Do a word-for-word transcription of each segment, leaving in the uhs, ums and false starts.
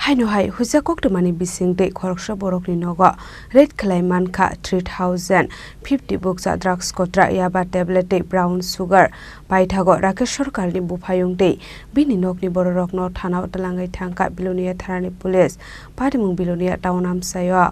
Haino hai huisa koktwmani bising tei khoroksa borokni nogo raid khlai mankha three thousand fifty bukcha drugs kotra, yaba tablet tei brown sugar. Paithago Rakesh Sarkarni buphayung tei bini nokni bororokno thanao twlangwi thangkha Bilonia thanani police. Patimung Bilonia town amchaio.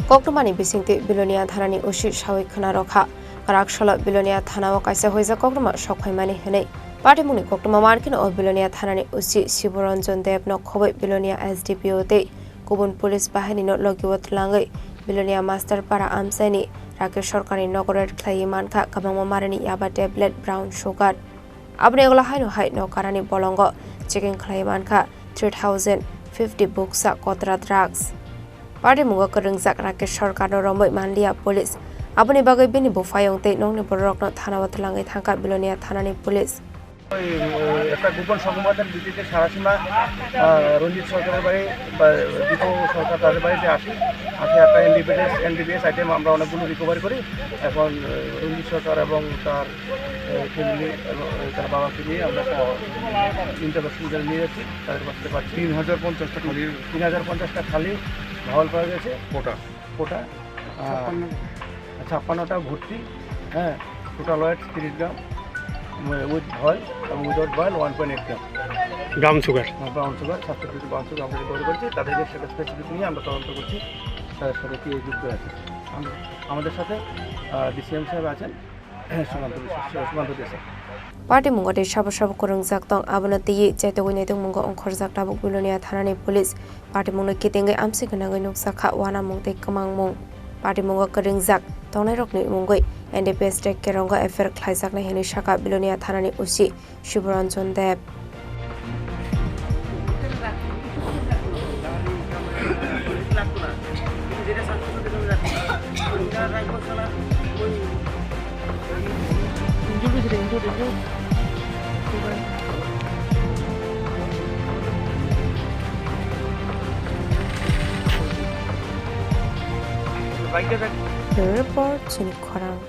Koktwmani bisingtwi Bilonia thanani O C sawi khwna rwkha. Kwrak salo Bilonia thanao kaisa huijak koktwma sok phaimani hwnwi. Patimungni koktwma mankhe o Bilonia thanani O C Siboranjan Debno khobwi Bilonia S D P O tei kubun police bahinino logio twlangwi Bilonia Master Para amchaini Rakesh Sarkarni nogo raid khlaiwi mankha kwbangma marini yaba tablet, brown sugar. Aboni ulo haino hai nok karani bolongo checking khlaiwi mankha three thousand fifty bukcha kotra drugs. Patimungo kwrwngjak Rakesh Sarkarno romwi manliya police. Aboni bagwi bini buphayung tei nokni bororokno thanao twlangwi thangkha Bilonia thanani police. ওই, ওই, একটা গোপন সংবাদের ভিত্তিতে সারাসীমা, আহ, রঞ্জিত সরকারের বাড়ি বা দীপু সরকার তাদের বাড়িতে আসি। আসে একটা এনডিপিএস, এনডিপিএস আইটেম আমরা অনেকগুলো রিকভারি করি। এখন, আহ, রঞ্জিত সরকার এবং তার, আহ, ফ্যামিলি এবং, আহ, তার বাবাকে নিয়ে আমরা একটা ইন্টারভেনশন করে নিয়ে যাচ্ছি। তাদের কাছ থেকে পাচ্ছি তিন হাজার পঞ্চাশটা খালি। তিন হাজার পঞ্চাশটা খালি ভাওয়াল পাওয়া গেছে। কোটা? কোটা, আহ, ছাপ্পান্ন। ছাপ্পান্নটা ভর্তি, হ্যাঁ, টোটাল ওয়েট তিরিশ গ্রাম, উম, উইথ বয়েল এবং without boil one point eight gram. Brown sugar. হ্যাঁ, brown sugar, substitute brown sugar আমরা রিকভারি করছি। তাদেরকে সেটা স্পেসিফিক নিয়ে আমরা তদন্ত করছি, তাদের সাথে কি যুক্ত আছে। আম-, আমাদের সাথে, আহ, ডিসিএম সাহেব আছেন, সুকান্ত বিশ্বাস, সুকান্ত দে sir. Patimungo tei sabo sabo kwrwngjak tong, abono twiwi chaitogwi naitokmungo ongkhorjak tabuk Bilonia thanani police. Patimungno kitingwi amchwi gwnangwi nukjakha uanamung tei kwmangmung. Patimungo kwrwngjak tongnairokni mungwi N D P S tei kerongo F I R khlaijaknai hwnwi sakha Bilonia thanani O C Siboranjan Deb. Report, Chini Khorang.